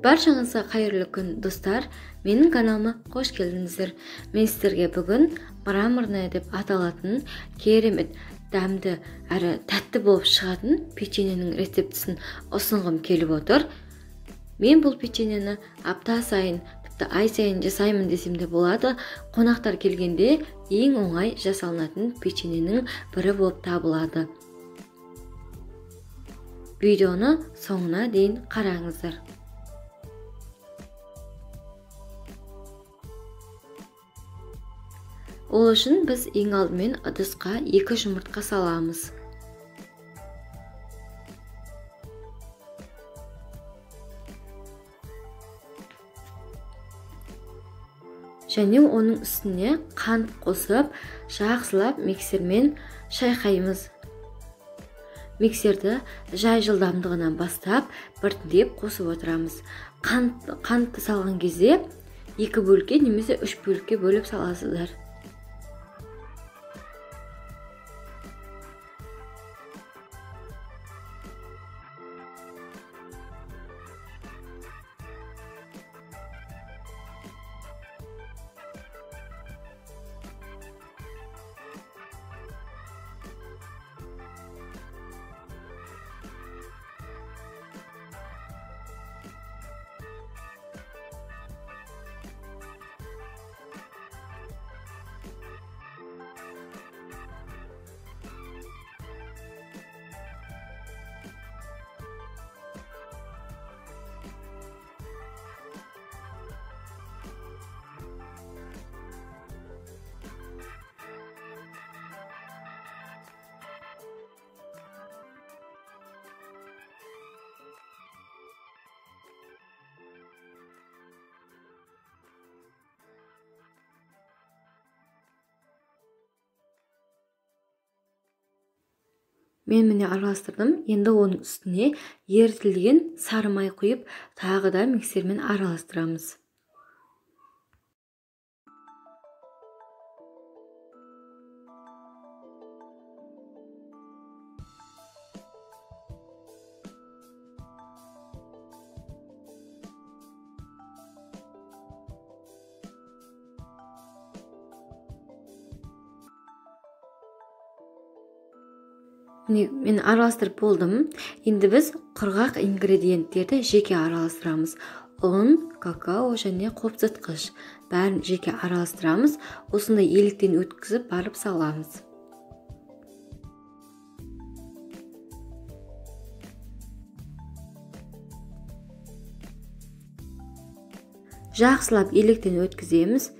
Баршаңызға қайырлы күн, достар. Менің каналыма қош келдіңіздер. Мен сіздерге бүгін мраморная деп аталатын керемет дәмді әрі тәтті болып шығатын печеньенің рецептісін ұсынғым келіп отыр. Мен бұл печеньені апта сайын, тіпті ай сайын жасаймын десем де болады. Қонақтар келгенде ең оңай жасалынатын печеньенің бірі болып табылады. Видеоны соңына дейін қараңыздар. Ол үшін біз ең алдымен ыдысқа 2 жұмыртқа саламыз. Және оның үстіне қант қосып, жақсылап миксермен шайқаймыз. Миксерді жай жылдамдығынан бастап, біртіндеп қосып отырамыз. Қантты салған кезде 2 бөлікке немесе 3 бөлікке бөліп саласыздар. Мен міне араластырдым. Енді оның үстіне ерітілген сары май құйып, тағы да миксермен араластырамыз. Мен араластырып болдым. Енді біз құрғақ ингредиенттерді жеке араластырамыз. Ұн, какао және қопсытқыш. Бәрін жеке араластырамыз. Осындай еліктен өткізіп барып саламыз. Жақсылап електен өткіземіз.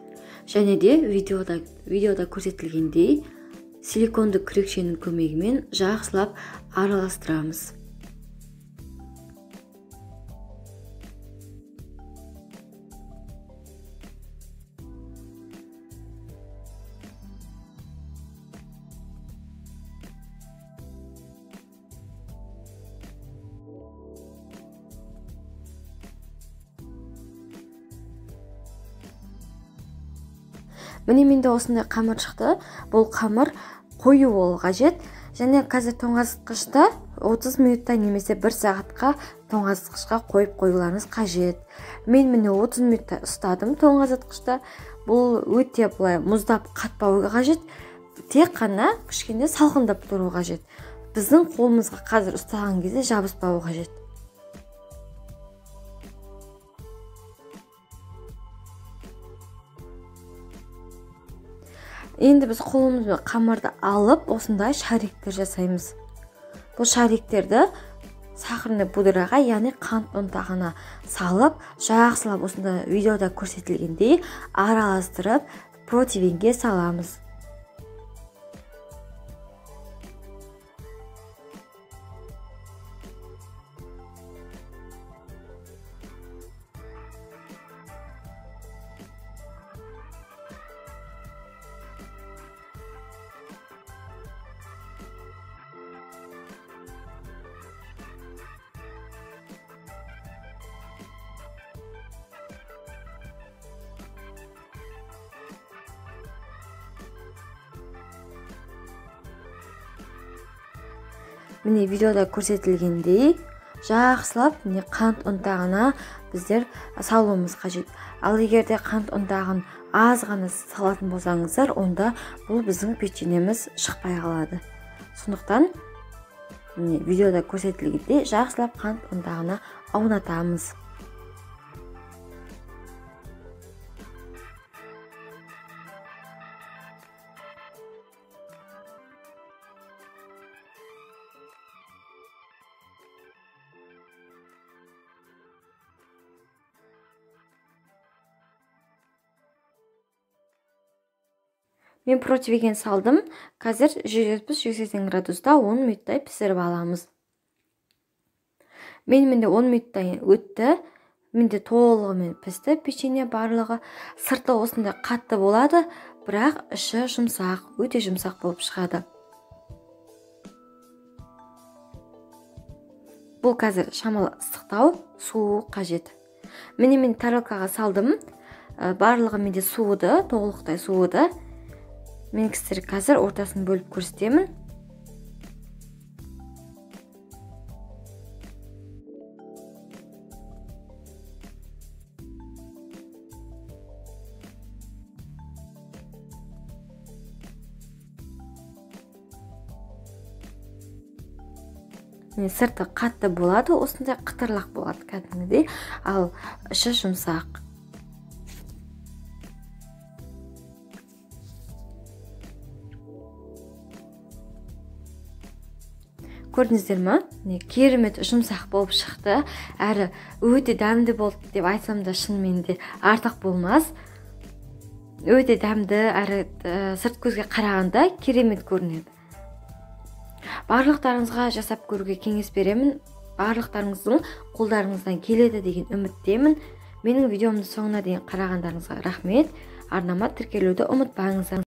Және де видеода көрсетілгендей силиконды күрекшенің көмегімен жақсылап араластырамыз. Міне менде осындай қамыр шықты. Бұл қамыр қою болу қажет. Және қазір тоңазытқышта 30 минутта немесе 1 сағатқа тоңазытқышқа қойып қоюларыңыз қажет. Мен міне 30 минутта ұстадым тоңазытқышта. Бұл өте былай мұздап қатпауы қажет. Тек қана кішкене салқындап тұру қажет. Біздің қолымызға қазір ұстаған кезде жабыспауы қажет. Енді біз қолымызбен қамырды алып, осындай шариктер жасаймыз. Бұл шариктерді сахарный пудраға, яғни қант ұнтағына салып, жақсылап осындай видеода көрсетілгендей араластырып, противенге саламыз. Міне видеода көрсетілгендей Жақсылап міне қант ұнтағына біздер салуымыз қажет. Ал егер де қант ұнтағын аз ғана салатын болсаңыздар, онда бұл біздің печеньеміз шықпай қалады. Сондықтан міне видеода көрсетілгендей жақсылап қант ұнтағына аунатамыз. Мен противень салдым. Қазір 170-180 градуста 10 минуттай пісіріп аламыз. Менде 10 минуттай өтті. Менде толығымен пісті печенье барлығы. Сырты осындай қатты болады, бірақ іші жұмсақ, өте жұмсақ болып шығады. Бұл қазір шамалы ыстықтау, суы қажет. Міне мен тарелкаға салдым. Барлығы менде суыды, толықтай суыды. Мен сіздерге қазір ортасын бөліп көрсетемін. Міне сырты қатты болады, осындай қытырлақ болады кәдімгідей, ал іші жұмсақ. Көрдіңіздер ме? Міне керемет жұмсақ болып шықты, әрі өте дәмді болды деп айтсам да шынымен де артық болмас. Өте дәмді, әрі сырт көзге қарағанда керемет көрінеді. Барлықтарыңызға жасап көруге кеңес беремін. Барлықтарыңыздың қолдарыңыздан келеді деген үміттемін. Менің видеомды соңына дейін қарағандарыңызға рахмет. Арнама тіркелуді ұмытпаңыздар.